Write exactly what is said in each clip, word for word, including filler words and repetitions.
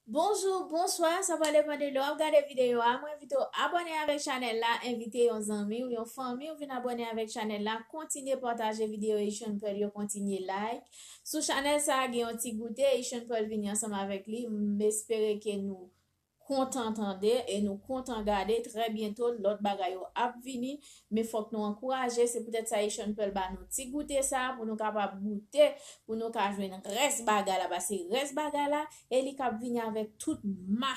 Bonjou, bonswa, sa va depann de lè w ap gade videyo a. Mwen envite w abòne avèk chanèl la, envite yon zanmi w, yon fanmi w vin abòne avèk chanèl la, kontinye pataje videyo Asian Pearl yo, kontinye like. Sou chanèl sa a gen yon ti goute, Asian Pearl vini ansanm avèk li. M espere ke nou kontan tande e nou kontan gade. Trè byento, lòt bagay yo ap vini, men fòk nou ankouraje. Se poutèt sa Asian Pearl ba nou ti goute sa a pou nou kapab goute, pou nou ka jwenn rès bagay la, paske rès bagay la, e li k ap vini avèk tout ma,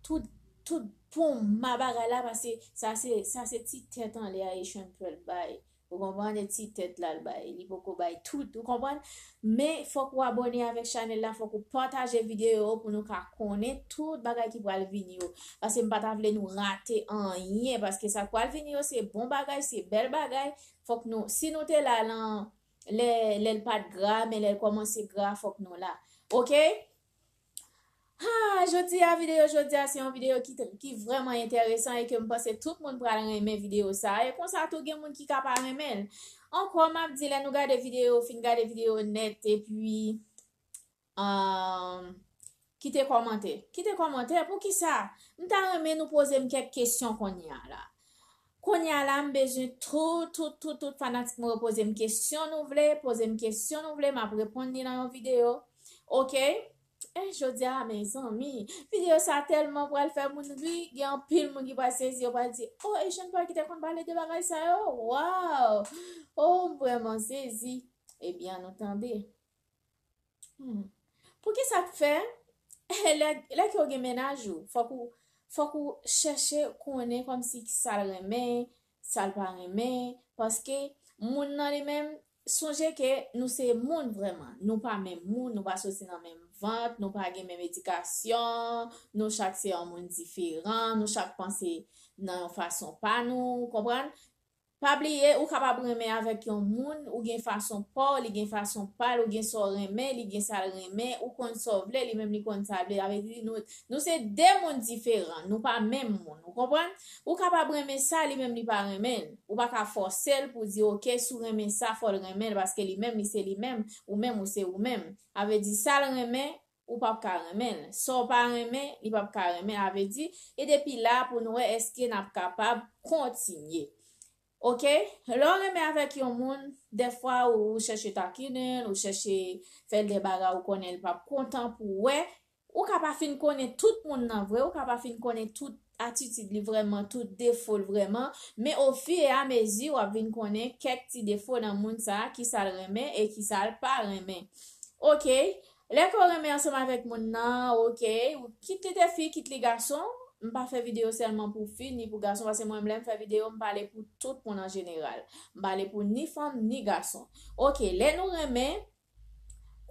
tout, tout pon ma bagay la, paske sa se, sa se ti tèt anlè a Asian Pearl bay. Ou konprann? E ti tèt la l bay, li poko bay tout, ou konprann? Men fòk ou abòne avèk chanèl la, fòk ou pataje videyo yo pou nou ka konnen tout bagay ki pral vini yo. Paske m pa ta vle nou rate anyen, paske sa k pral vini yo se bon bagay, se bèl bagay. Fòk nou, si nou te la lan, lè, lè l pa t gra, men lè l kòmanse gra, fòk nou la. Oke? Ha, jodi a, videyo jodi a, se yon videyo ki, ki vrèman enteresan e ke m panse tout moun pral renmen videyo sa a. E konsa tou, gen moun ki ka pa renmen l. Ankò, m ap di, lè nou gade videyo, fin gade videyo nèt, epi, um, kite kòmantè. Kite kòmantè, poukisa? M ta renmen nou poze m kèk kesyon kounye a la. Kounye a la, m bezwen tout, tout, tout, tout fanatik mwen yo poze m kesyon nou vle, poze m kesyon nou vle, m ap reponn li nan yon videyo. Oke? E jodi a, mezanmi, videyo sa tèlman pral fè moun ri, gen anpil moun ki pral sezi, yo pral di, "Oh, Asian Pearl ki te konn pale de bagay sa yo? Waw! Oh, m vrèman sezi." Ebyen, nou tande. Hmm. Poukisa k fè, lè, lè ke w gen mennaj ou, fòk ou, fòk ou chèche konnen kòmsi sa l renmen, sa l pa renmen, paske moun nan li menm, sonje ke nou se moun vrèman. Nou pa menm moun, nou pa soti nan menm vant, nou pa gen menm edikasyon, nou chak se yon moun diferan, nou chak panse nan yon fason pa nou, konprann? Pa bliye, ou kapab renmen avèk yon moun, ou gen fason pa w, li gen fason pa l, ou gen sa w renmen, li gen sa l renmen, ou konn sa w vle, li menm li konn sa l vle. Sa vle di, nou, nou se de moun diferan, nou pa menm moun, ou konprann? Ou kapab renmen sa, li menm li pa renmen l. Ou pa ka fòse l pou di, "Oke, si w renmen sa, fò l renmen l, paske li menm, li se li menm, ou menm, ou se ou menm." Sa vle di, sa l renmen, ou p ap ka renmen l. Sa w pa renmen, li p ap ka renmen. Sa vle di, e depi la, pou nou wè èske n ap kapab kontinye. Oke? Lè w renmen avèk yon moun, dèfwa ou, ou chèche takinen l, ou chèche fè l de bagay ou konnen l p ap kontan pou w wè. Ou ka pa fin konnen tout moun nan vre, ou ka pa fin konnen tout atitid li vrèman, tout defo l vrèman, men ofiramezi w ap vin konnen kèk ti defo nan moun sa a, kisa l renmen e kisa l pa renmen. Oke, lè ke w renmen ansanm avèk moun nan, oke, kit li te fi, kit li gason, m pa fè videyo sèlman pou fi, ni pou gason, paske mwen, lè m fè videyo, m pale pou tout moun an jeneral. M pale pou ni fanm, ni gason. Oke, lè nou renmen,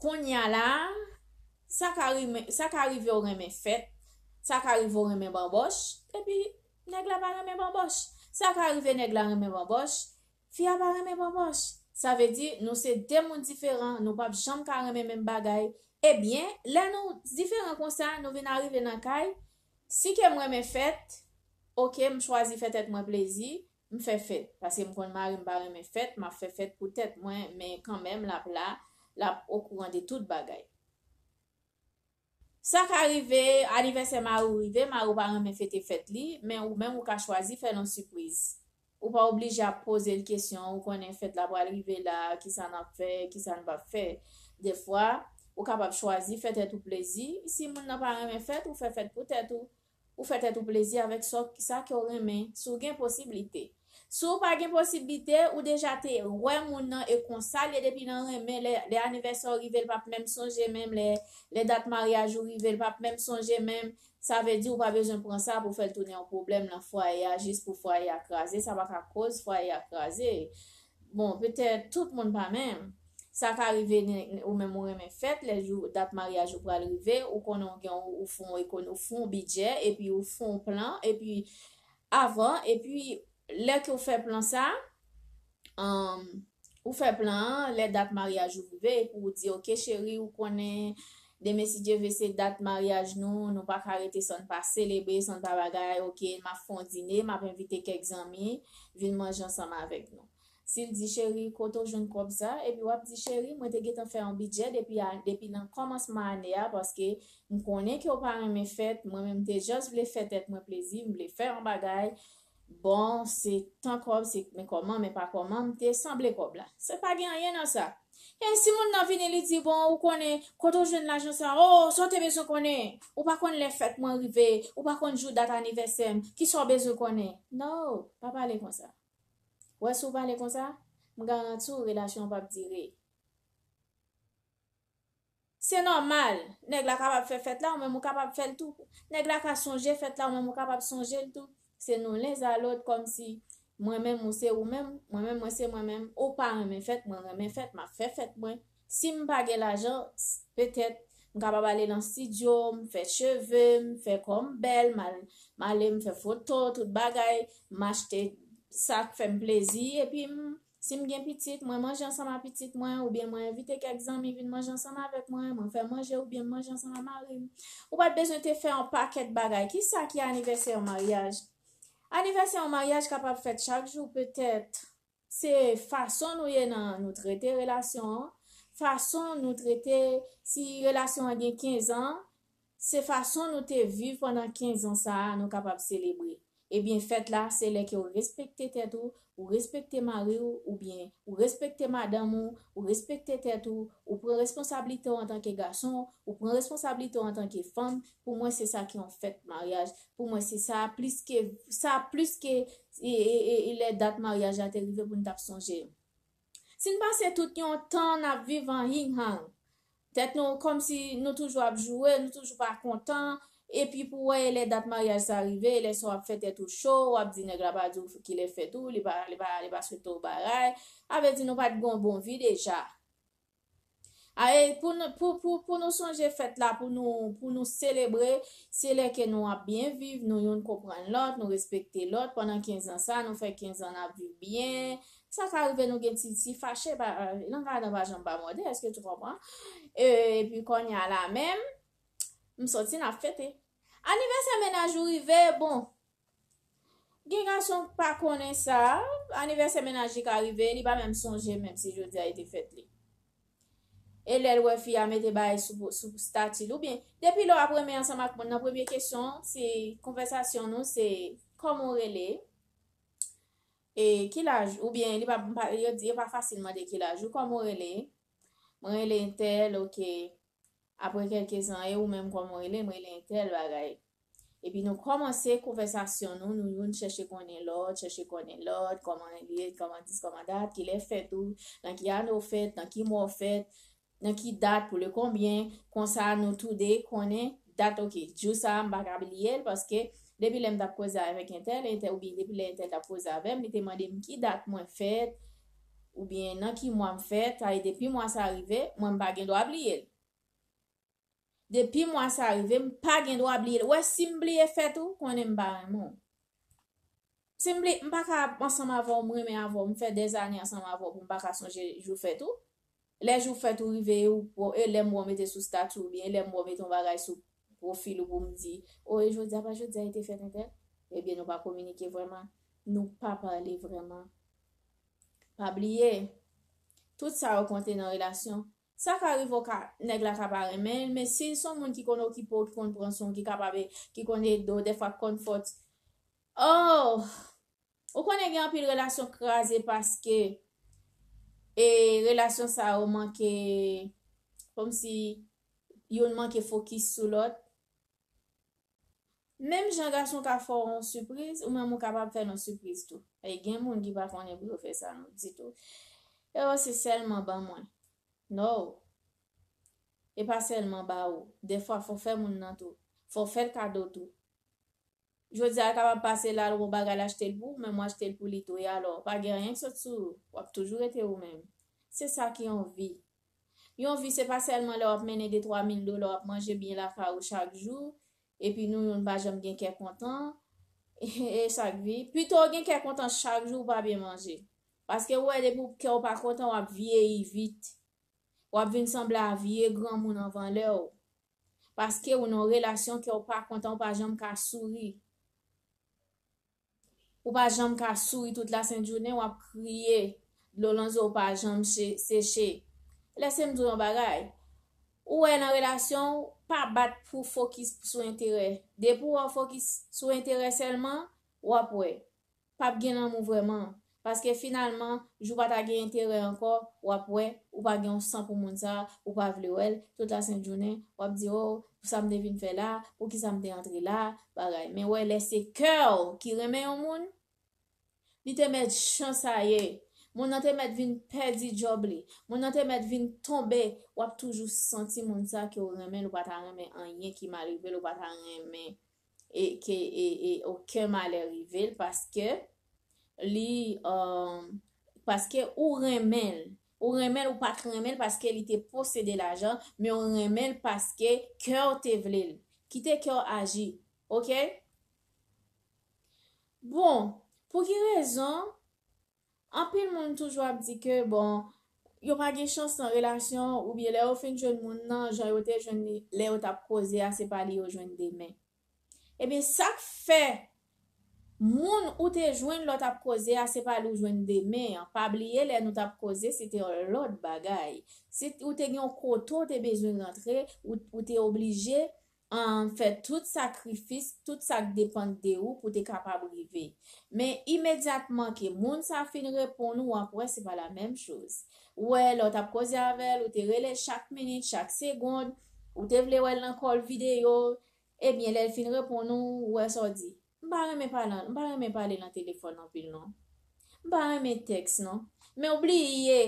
kounye a la, sa ka rive, sa ka rive w renmen fèt, sa ka rive w renmen banbòch, epi nèg la pa renmen banbòch. Sa ka rive nèg la renmen banbòch, fi a pa renmen banbòch. Sa vle di, nou se de moun diferan, nou p ap janm ka renmen menm bagay. Ebyen, lè nou diferan konsa, nou vin arive nan kay, si ke m renmen fèt, oke, m chwazi fè tèt mwen plezi, m fè fèt. Paske m konn mari m pa renmen fèt, m ap fè fèt pou tèt mwen, men kanmenm, l ap la, l ap okouran de tout bagay. Sa ka rive, anivèsè mari w rive, mari w pa renmen fete fèt li, men ou menm ou ka chwazi fè l yon sipriz. Ou pa oblije ap poze l kesyon, ou konnen fèt la pral rive la, kisa n ap fè, kisa n p ap fè. Defwa, ou kapab chwazi fè tèt ou plezi. Si moun nan pa renmen fèt, ou fè fèt pou tèt ou. Ou fè tèt ou plezi avèk sa, sa ke w renmen, si w gen posiblite. Si w pa gen posiblite, ou deja te wè moun nan e konsa l ye depi nan renmen, lè, lè anivèsè w rive, l p ap menm sonje menm, lè, lè dat maryaj ou rive, l p ap menm sonje menm. Sa vle di ou pa bezwen pran sa pou fè l tounen yon pwoblèm nan fwaye a, jis pou fwaye a kraze, sa pa ka koz fwaye a kraze. Bon, petèt tout moun pa menm. Sa ka rive, ou menm ou renmen fèt, lè jou, dat maryaj ou pral rive, ou konnen ou gen, ou fè yon ekon-, ou fè yon bidjè, epi ou fè yon plan, epi avan, epi lè ke w fè plan sa, um, ou fè plan an, lè dat maryaj ou rive, epi ou di, "Oke, cheri, ou konnen, demen, si Dye vle, se dat maryaj nou, nou pa ka rete san n pa selebre, san n pa bagay, oke, m ap fè yon dine, m ap envite kèk zanmi, vin manje ansanm avèk nou." Si l di, "Cheri, kote w jwenn kòb sa?" Epi w ap di, "Cheri, mwen te gentan fè yon bidjè depi a, depi nan kòmansman ane a, paske m konnen ke w pa renmen fèt, mwen menm m te just vle fè tèt mwen plezi, m vle fè yon bagay. Bon, se tan kòb, se men kòman, men pa kòman, m te sanble kòb la." Se pa gen anyen nan sa. E si moun nan vini, li di, "Bon, ou konnen, kote w jwenn lajan sa? Oh, sa w te bezwen konnen? Ou pa konn lè fèt mwen rive, ou pa konn jou dat anivèsè m, kisa w bezwen konnen?" No, pa pale konsa. Wè, si w pale konsa, m garanti w, relasyon an p ap dire. Se nòmal, nèg la kapab fè fèt la, ou menm ou kapab fè l tou. Nèg la ka sonje fèt la, ou menm ou kapab sonje l tou. Se nou len a lòt, kòmsi mwen menm ou se ou menm, mwen menm mwen se mwen menm, ou pa renmen fèt, mwen renmen fèt, m ap fè fèt mwen. Si m pa gen lajan, petèt, m kapab ale nan estidyo, m fè cheve m, fè kò m bèl, m al, m ale, m fè foto, tout bagay, m achte sa k fè m plezi, epi m, si m gen pitit, mwen manje ansanm ak pitit mwen, oubyen mwen envite kèk zanmi vin manje ansanm avèk mwen, mwen fè manje, oubyen m manje ansanm ak mari m. Ou pa t bezwen te fè yon pakèt bagay. Kisa ki anivèsè yon maryaj? Anivèsè yon maryaj kapab fèt chak jou, petèt. Se fason nou ye nan nou trete relasyon an, fason nou trete, si relasyon an gen kenz an, se fason nou te viv pandan kenz an sa a, nou kapab selebre. Ebyen, fèt la, se lè ke w respekte tèt ou, ou respekte mari w, oubyen ou respekte madanm ou, ou respekte tèt ou, ou pran responsablite w antanke gason, ou pran responsablite w antanke fanm. Pou mwen, se sa ki yon fèt maryaj. Pou mwen, se sa plis ke, sa plis ke e, e, e, e lè dat maryaj la te rive pou n t ap sonje. Si n pase tout yon tan n ap viv an hing-hang, tèt nou kòmsi nou toujou ap joure, nou toujou pa kontan, epi pou wè e lè dat maryaj sa rive, e lè sa w ap fè tèt ou cho, w ap di nèg la pa di w kilè fèt ou, li pa, li pa, li pa swete w bagay, sa vle di nou pa t gen yon bon vi deja. A, e pou nou, pou, pou, pou nou sonje fèt la, pou nou, pou nou selebre, se lè ke nou ap byen viv, nou youn konprann lòt, nou respekte lòt. Pandan kenz an sa, nou fè kenz an n ap viv byen. Sa ka rive nou gen ti, ti fache, pa, lang ladan pa janm pa mòde, èske tu konpran? E, epi kounye a la menm, m soti n ap fete. Anivèsè mennaj ou rive, bon, gen gason k pa konnen sa, anivèsè mennaj li ka rive, li pa menm sonje menm si jodi a e te fèt li. E lè l wè fi a mete bagay sou, sou stati l, oubyen, depi lè w ap renmen ansanm ak moun nan, premye kesyon, se konvèsasyon nou, se kòman w rele, e ki laj, oubyen, li pa, pa, yo di, yo pa fasil mande ki laj ou, kòman w rele, mwen rele entèl, oke. Apre kèlke zan, e ou menm kòman w rele? M rele entèl bagay. Epi nou kòmanse konvèsasyon nou, nou youn chèche konnen lòt, chèche konnen lòt, kòman l ye, kòman dis, kòman dat, kilè fèt ou, nan ki ane w fèt, nan ki mwa w fèt, nan ki dat, pou le konbyen, konsa nou toude konnen dat, oke, jou sa a, m pa ka bliye l, paske depi lè m t ap koze avèk entèl, entèl, oubyen depi lè entèl t ap koze avè m, li te mande m ki dat mwen fèt, oubyen nan ki mwa m fèt, sa vle di depi mwa sa a rive, mwen m pa gen dwa bliye l. Depi mwa sa a rive, m pa gen dwa bliye l. Wè, si m bliye fèt ou, konnen m pa renmen w. Si m bliye, m pa ka ansanm avè w, m renmen avè w, m fè dèzane ansanm avè w pou m pa ka sonje jou fèt ou. Lè jou fèt ou rive, ou, e lè m wè w mete sou stati w, oubyen e lè m wè w mete yon bagay sou pwofil ou pou m di, o, e jodi a, pa jodi a, e te fèt entèl? Ebyen, nou pa kominike vrèman. Nou pa pale vrèman. Pa bliye, tout sa yo konte nan relasyon. Sa ka rive w ka, nèg la ka pa renmen l, men si l se yon moun ki konn okipe w, ki konn pran swen w, ki kapab, ki konn ede w, dèfwa k konn fè w ti, oh! Ou konnen gen anpil relasyon k kraze paske, e, relasyon sa yo manke, kòmsi youn manke fokis sou lòt. Menm jan gason ka fè w yon sipriz, ou menm ou kapab fè l yon sipriz tou. E gen moun ki pa konnen pou yo fè sa non ditou. E yo se sèlman ban mwen. No. E pa sèlman ba ou. Dèfwa, fò w fè moun nan tou. Fò w fè l kado tou. Jodi a, l kapab pase la, l wè yon bagay, l achte l pou ou, menm w achte l pou li tou. E alò, pa gen anyen k sot sou ou. W ap toujou rete ou menm. Se sa ki yon vi. Yon vi, se pa sèlman lè w ap mennen de twa mil dola, w ap manje byen lakay ou chak jou, epi nou youn pa janm gen kè kontan, e sa k vi. Pito w gen kè kontan chak jou ou pa byen manje. Paske ou wè depi w kè w pa kontan, w ap vyeyi vit. W ap vin sanble a vye granmoun anvan lè w. Paske ou nan yon relasyon kè w pa kontan, ou pa janm ka souri. Ou pa janm ka souri tout lasent jounen, w ap kriye. dlo nan zo w pa janm che- seche. Lèse m di w yon bagay. Ou wè nan relasyon, pa bat pou fokis sou enterè. Depi w wè w fokis sou enterè sèlman, w ap wè. P ap gen lanmou vrèman. Paske finalman, jou pa ta gen enterè ankò, w ap wè, ou pa gen yon san pou moun sa, ou pa vle wè l, tout lasent jounen, w ap di, o, pou sa m te vin fè la, pou ki sa m te antre la, bagay. Men wè, lè se kè w ki renmen yon moun, li te mèt jan sa ye. Moun nan te mèt vin pèdi djòb li. Moun nan te mèt vin tonbe. W ap toujou santi moun sa ke w renmen l, ou pa ta renmen anyen ki mal rive l, ou pa ta renmen e ke e, e okenn malè rive l paske li um, paske ou renmen l. Ou renmen l, ou pa t renmen l paske li te posede lajan, men ou renmen l paske kè w te vle l. Kite kè w aji, oke? Bon, pou ki rezon anpil moun toujou ap di ke, bon, yo pa gen chans nan relasyon, oubyen lè yo fin jwenn moun nan, jan yo te jwenn li lè yo t ap koze a, se pa li yo jwenn demen. Ebyen, sa k fè moun ou te jwenn lè w t ap koze a, se pa li w jwenn demen an. Pa bliye, lè nou t ap koze, se te yon lòt bagay. Se ou te gen yon kote w te bezwen rantre, ou, ou te oblije um, fè tout sakrifis, tout sa k depann de ou pou te kapab rive. Men imedyatman ke moun sa fin reponn ou, w ap wè se pa la menm choz. Ou wè, lè w t ap koze avè l, ou te rele l chak minit, chak segond, ou te vle wè l nan kòl videyo, ebyen, lè l fin reponn ou, ou wè sa w di. M pa renmen pale, m pa renmen pale nan telefòn anpil non. M pa renmen tèks non. Men w bliye,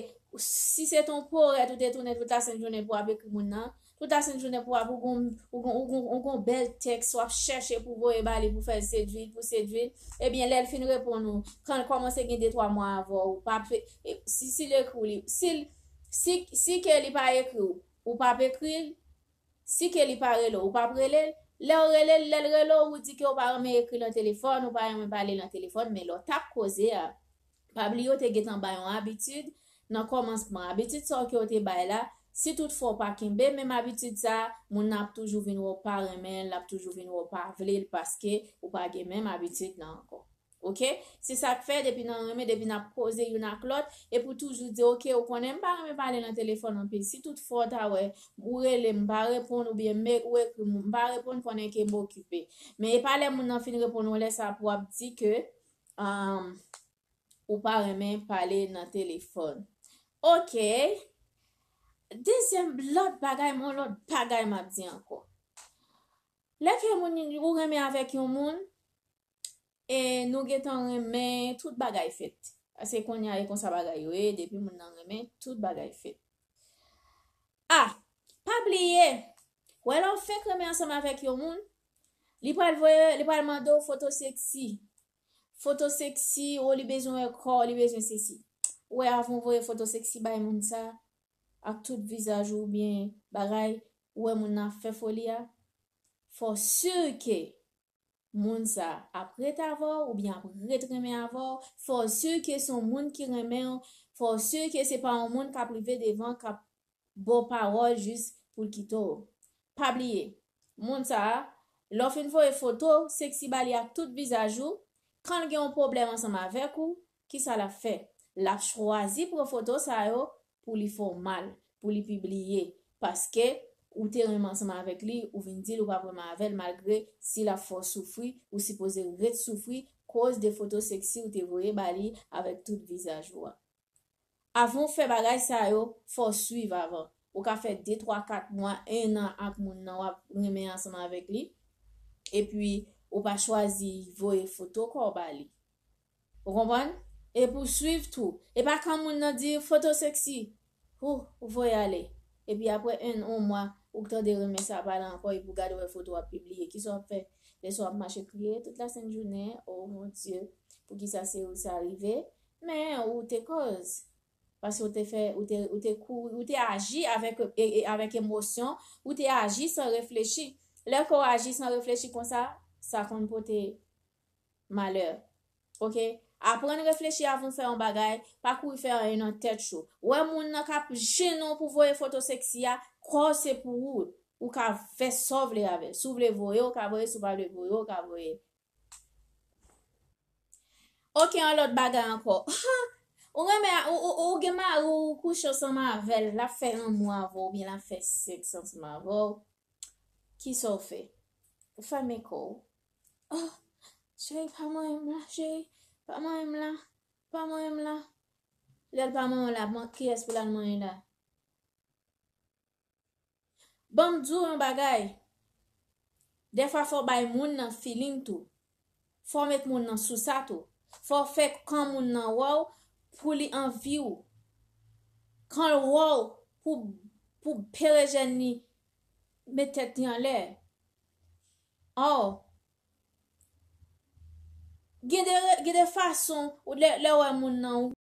si se t on porèt ou te tounen tout lasent jounen pou w ap ekri moun nan, tout lasent jounen pou w ap ou gon ou gon ou gon ou gon bèl tèks w ap chèche pou voye ba li pou fè l sedwi l, pou sedwi l, ebyen lè l fin reponn ou, kan l kòmanse gen de twa mwa avè w, ou pa pe- e, si si l ekri w li, si l si si ke li pa ekri w, ou p ap ekri l, si ke li pa rele w, ou p ap rele l. Lè w rele l, lè l rele w, ou di ke w pa renmen ekri nan telefòn, ou pa renmen pale nan telefòn, men lè w t ap koze a, pa bliye w te gentan bay yon abitid nan kòmansman. Abitid sa w ke w te bay la, si toutfwa w pa kenbe menm abitid sa, moun nan ap toujou vin wè w pa renmen l, l ap toujou vin wè w pa vle l paske ou pa gen menm abitid la ankò. Oke? Se sa k fè depi n renmen, depi n ap koze youn ak lòt, epi w toujou di, oke, ou konnen m pa renmen pale nan telefòn anpil. Si toutfwa w ta wè, ou rele m, m pa reponn, oubyen m e- ou ekri m, m pa reponn, konnen ke m okipe. Men e pa lè moun nan fin reponn ou lè sa pou w ap di ke um, ou pa renmen pale nan telefòn. Oke. Dezyèm lòt bagay, yon lòt bagay m ap di ankò. Lè ke moun ou renmen avèk yon moun, e nou gentan renmen tout bagay fèt. Paske kounye a e konsa bagay yo ye, depi moun nan renmen, tout bagay fèt. A, pa bliye, wè lè w fenk renmen ansanm avèk yon moun, li pral voye, li pral mande w foto seksi. Foto seksi, o li bezwen wè kò, li bezwen sesi. Ou wè avan w voye foto seksi bay moun sa, ak tout vizaj ou oubyen bagay, ou wè moun nan ap fè foli a, fò w si ke moun sa ap ret avè w oubyen ap ret renmen avè w, fò w si ke se yon moun ki renmen w, fò w si ke se pa yon moun k ap rive devan k ap ba w pawòl jis pou l kite w. Pa bliye, moun sa a, lè w fin voye foto seksi ba li ak tout vizaj ou, kan l gen yon pwoblèm ansanm avèk ou, kisa l ap fè? L ap chwazi pran foto sa yo pou li fè w mal, pou li pibliye, paske ou te renmen ansanm avèk li, ou vin di l ou p ap renmen avè l, malgre si l ap fè w soufri, ou sipoze ret soufri koz de foto seksi ou te voye ba li avèk tout vizaj ou a. Avan w fè bagay sa yo, fò w swiv avan. Ou ka fè de, twa, kat mwa, en an ak moun nan w ap renmen ansanm avèk li, epi ou pa chwazi voye foto kò w ba li. Ou konprann? Epi w swiv tou. E pa kan moun nan di foto seksi, ou, ou voye ale. Epi apre en, yon mwa, ou tande renmen sa pa la ankò, epi w gade w wè foto w ap pibliye. Kisa w ap fè? Lè sa w ap mache kriye tout lasent jounen, o mon Dye, poukisa se ou sa rive? Men ou te koz. Paske ou te fè, ou te, ou te kouri, ou te aji avèk, e, e, avèk emosyon, ou te aji san reflechi. Lè ke w aji san reflechi konsa, sa konn pote malè. Oke? Aprann reflechi avan w fè yon bagay, pa kouri fè anyen nan tèt cho. Wè moun nan k ap jennen w pou voye foto seksi a, kò w se pou ou. Ou ka fè sa w vle avè l. Si w vle voye, ou ka voye, si w pa vle voye, ou ka voye. Oke, yon lòt bagay ankò. Ou renmen, ou, ou, ou gen mari, ou kouche ansanm avè l, l ap fè lanmou avè w, oubyen l ap fè sèks ansanm avè w. Kisa w fè? Ou fèmen kò w. Oh, cheri, pa manyen m la, cheri, pa manyen m la, pa manyen m la. Lè l pa manyen w la, man, kiyès pou l al manyen la? Ban m di w yon bagay. Dèfwa fò w bay moun nan feeling tou. Fò w met moun nan sou sa tou. Fò w fè kan moun nan wè w pou li anvi w. Kan l wè w pou, pou perejèn li met tèt li anlè. Ò, gen de, gen de fason, ou lè, lè w wè moun nan,